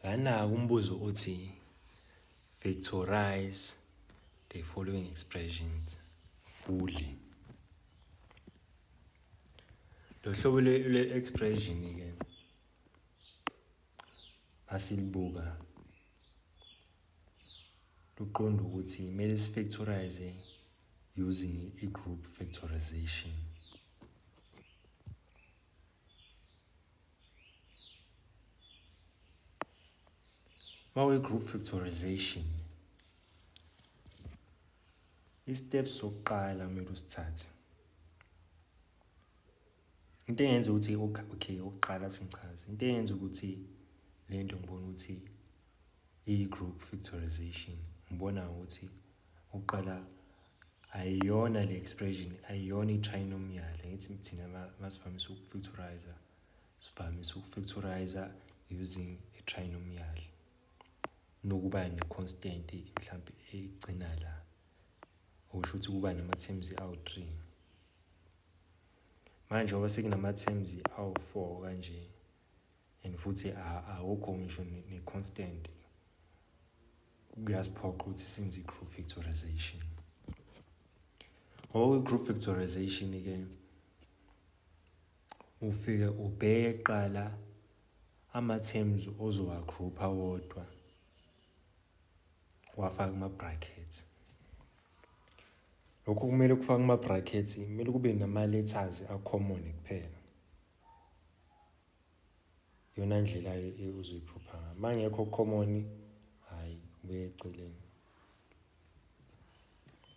Lana umbuzo uthi factorize the following expressions fully. Lo hlobo lwe-expression ke masilibuka luqonda ukuthi kumele sifactorize using i-group factorization. Mawe-group factorization i-step sokuqala kumele usithathe into engenza ukuthi okay okokuqala singichaze into engenza ukuthi le nto ngibona ukuthi iyi-group factorization ngibona ukuthi Ukuqala ayiyona le expression ayiyona i-trinomial ngithi thina masivamise ukufactorize sivamise ukufactorize using a trinomial nokuba ne-constant mhlampe egcina la okusho ukuthi kuba nama-terms awu-3 manje ngoba sekunama-terms awu-4 kanje and futhi awukho ngisho ne-constant kuyasiphoqa ukuthi senze i-group factorization. Ngoba kwi-group factorization-ke ufike ubheke kuqala ama-terms ozowagrupha wodwa wafaka kuma-brackets. Lokhu kumele kufake kuma-brackets kumele kube nama-letters a-common kuphela. Iyona ndlela uzoyiphupha ngayo. Uma ngekho common, hhayi ubeke eceleni.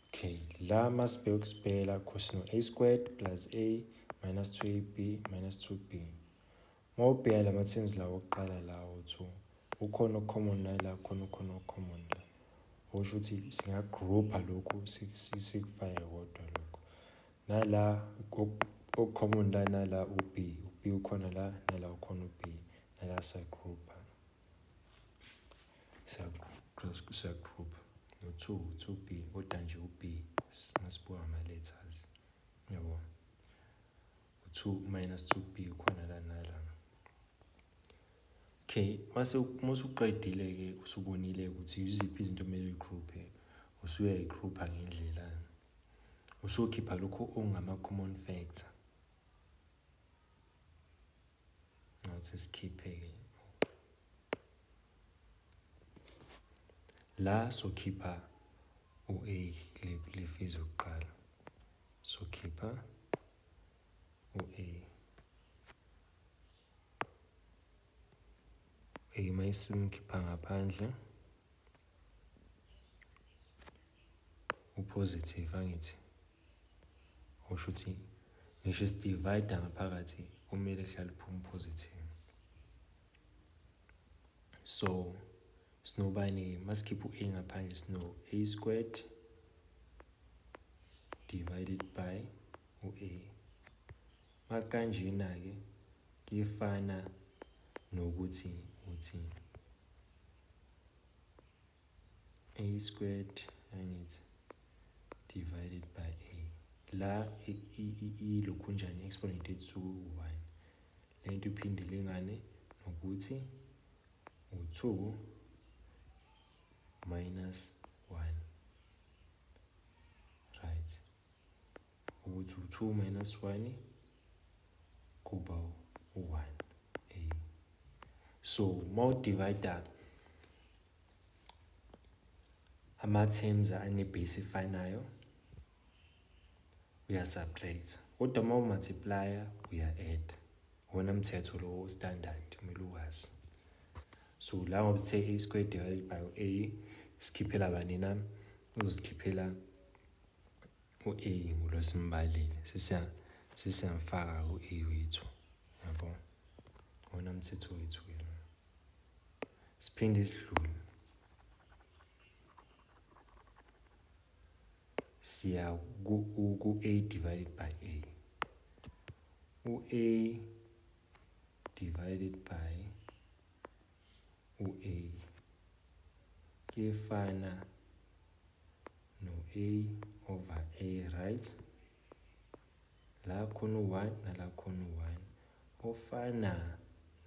Okay, la masibheke ukusibhekela kho sino a squared plus a minus 2ab minus 2b. Uma ubheka lama terms lawo okuqala lawo 2, ukhona ocommon nala, khona ukhona ocommon la. Okusho ukuthi singagrupha lokhu sikufake kodwa lokho. Nala okucommon la nala u-b, u-b ukhona la nala ukhona u-b, nala siyagrupha. Siyagrupha. No-2, 2b, kodwa nje u-b masibuka ngama-letters. Yabo. U-2 minus 2b ukhona la nala. Okay, mase usuqedile-ke usubonile ukuthi yiziphi izinto okumele uyigruphe, usuyayigrupha ngendlela usukhipha lokhu okungama-common factor. Ngathi sikhiphe-ke la sokhipha u-A le phase yokuqala sokhipha u-A A mayisimkhipha ngaphandle upositive angithi usho ukuthi ngisho isidivide ngaphakathi kumele kuhlale uphume positive so sinobani masikhipha u-a ngaphandle sino a squared divided by u-a makanjena-ke kuyefana nokuthi uthi a squared angithi divided by a la ilokhunjani exponent yethu suke u-1 le nto iphinde ilingane nokuthi u-2 minus 1 right ukuthi u-2 minus 1 kuba u-1 a so uma udivida ama-terms ane-base efanayo uya-subtract kodwa uma umultiplier uya-add wona mthetho lowo standard kumele uwazi so la ngoba sithe a squared divided by a sikhiphela bani na uzosikhiphela u-a ngulo simbalile sesiyamfaka ku-a wethu yabo wona mthetho wethu ke lo siphinde sidlule siya ku-a divided by a u-a divided by u-a kuyefana no-a over a right la khona u-1 nala khona u-1 ofana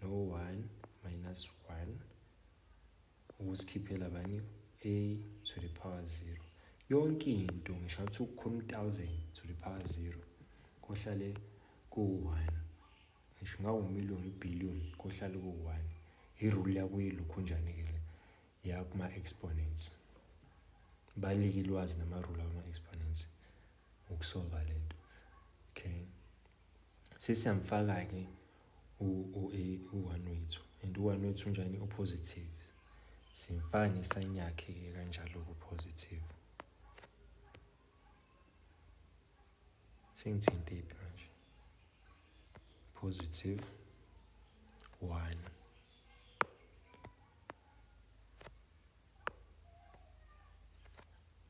no-1 minus 1. Ukusikhiphela bani? A to the power 0. Yonke into ngisho ukuthi ukukhona u-1000 to the power 0 kohlale ku-1. Ngisho ngawu-million, i-billion kohlale ku-1. I-rule yakuyilokhunjani-ke le yakuma-exponents. Balike ilwazi nama-rule akuma-exponents ukusolva lento. Okay. Sesiyamfaka-ke u-1 wethu and u-1 wethu unjani? U-positive. Simfaka nesayini yakhe-ke kanjalo ku-positive. Sengithinte iphi manje? Positive 1.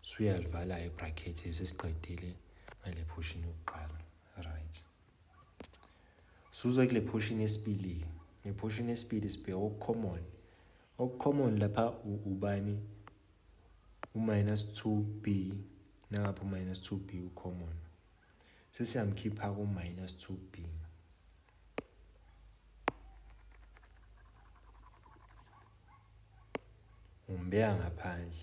Suyalivala ibracket sesiqedile ngale portion yokuqala. Right. Suza kule portion yesibili. Le portion yesibili sibheka okucommon. Okucommon lapha ubani? U-minus 2b nangapha u-minus 2b ucommon. Sesiyamkhipha ku-minus 2b. Umbeka ngaphandle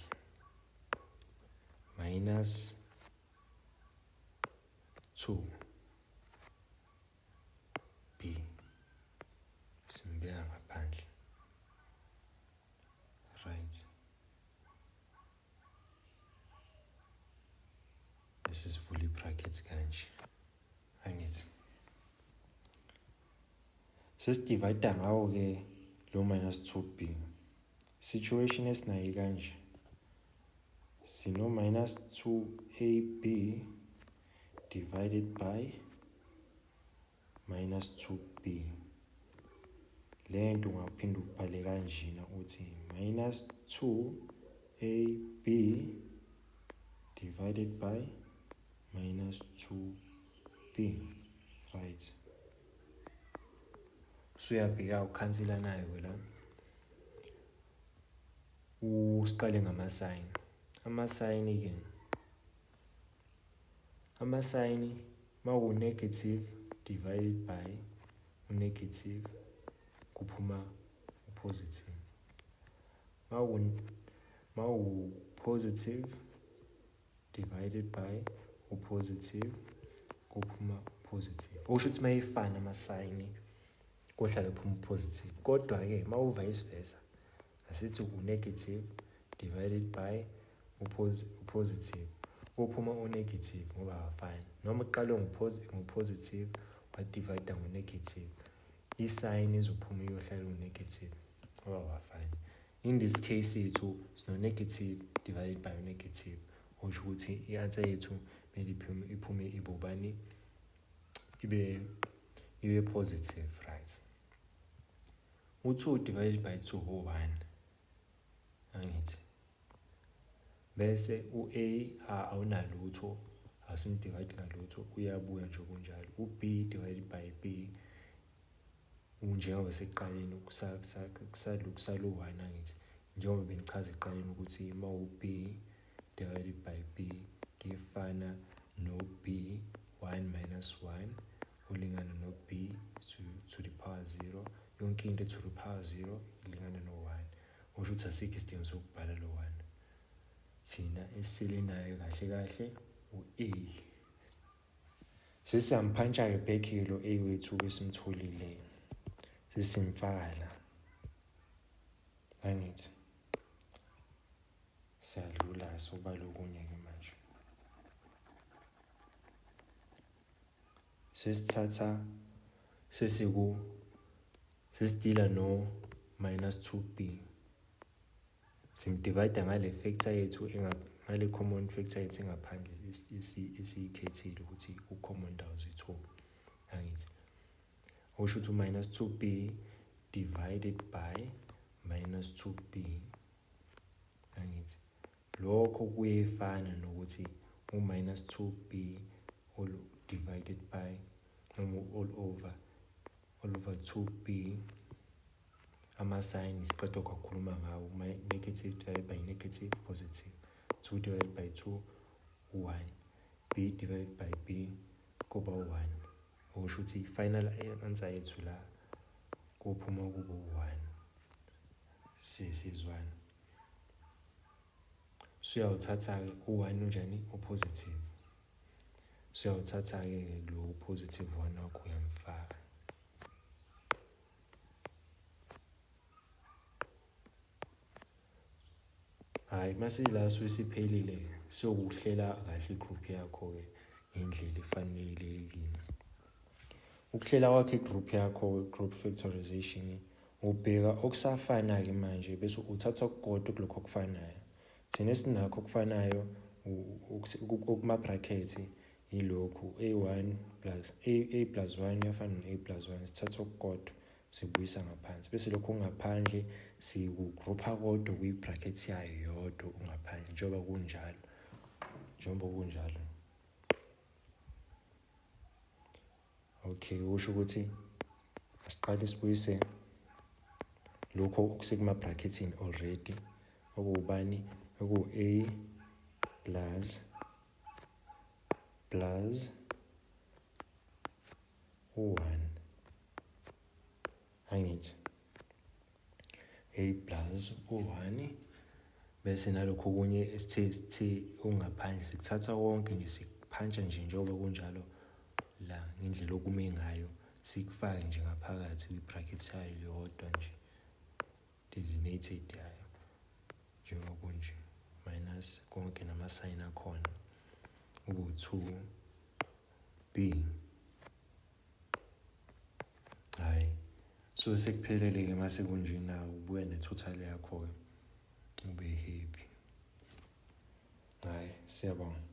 minus 2 b, simbeka ngaphandle. Right, bese sivula i-brackets kanje. Angithi sesidivide ngawo-ke lo minus 2b. Situation esinayo kanje, sino minus 2ab divided by minus 2b. Le nto ungaphinda ubhale kanjena uthi minus 2ab divided by minus 2b. Right, usuyabheka ukhansela nayo la. Usiqale ngamasayini. Amasayini-ke, amasayini maku-negative divided by u-negative kuphuma u-positive, mawu-positive divided by u-positive kuphuma positive. Okusho ukuthi mayefana amasayini kohlala kuphuma u-positive. Kodwa-ke mawu-vice versa, asithi u-negative divided by u-positive, kuphuma u-negative ngoba awafani. Noma uqale ngo-positive wadivide ngo-negative, i-sign izophuma iyohlala u-negative ngoba awafani. In this case yethu sino-negative divided by negative, okusho ukuthi i-answer yethu kumele iphume ibe ubani? Ibe positive. Right, u-2 divided by 2 u-1, angithi? Bese u-a awunalutho, asimdivide ngalutho, uyabuya nje kunjalo. U-b divided by b unjengoba sekuqaleni kusalu-1, angithi? Njengoba bengichaza ekuqaleni ukuthi uma u-b divided by b kuyefana no-b 1 minus 1 ulingana no-b to the power 0. Yonke into to the power 0 ilingana no-1, kusho ukuthi asikho isidingo sokubhala lo 1. Thina esisele nayo kahle kahle u-a. Sesiyamphantsha-ke back-ke lo a wethu esimtholile, sesimfaka la, angithi? Siyadlula, sobala okunye-ke manje. Sesithatha sesiku sesidila no minus 2b, simdivide ngale factor yethu, ngale common factor yethu engaphandle esiyikhethile ukuthi u-common ndawo ziyi-2, angithi? Okusho ukuthi u-minus 2b divided by minus 2b, angithi? Lokho kuyefana nokuthi u-minus 2b all divided by noma all over 2b. Ama-sign siqeda kwakhuluma ngawo, negative divided by negative, positive. 2 divided by 2, 1. B divided by b kuba 1, okusho ukuthi final answer yethu la kuphuma kube u-1. Sisizwana. Suyawuthatha-ke u-1 unjani u-positive. Suyawuthatha-ke lo positive 1 wakho uyamfaka. Hhayi masila suke siphelile siyokuhlela kahle igroup yakho-ke ngendlela efanelekile. Ukuhlela kwakho igroup yakho, group factorization, ubheka okusafana-ke manje bese uthatha okukodwa kulokho okufanayo. Thina esinakho okufanayo okuma-bracket yilokhu a1 plus a plus 1 iyafana no-a plus 1 sithatha okukodwa Sikubuyisa ngaphansi bese lokho okungaphandle sikugrupha kodwa kwi-bracket yayo yodwa okungaphandle njengoba kunjalo njengoba kunjalo. Okay, kusho ukuthi asiqale sibuyise lokho okusekuma-brackethini already okuwubani okuwu-a plus plus u-1 angithi a plus u-1 bese nalokho okunye esithe sithe ongaphandle sikuthatha konke nje sikuphantsha nje njengoba kunjalo la ngendlela okume ngayo sikufake nje ngaphakathi kwi-bracket yayo yodwa nje designated yayo njengoba kunje minus konke namasayini akhona uku-2 B. Hayi. So sekuphelele ke mase kunjena ubuya ne-total yakho ke ube happy. Hayi, siyabonga.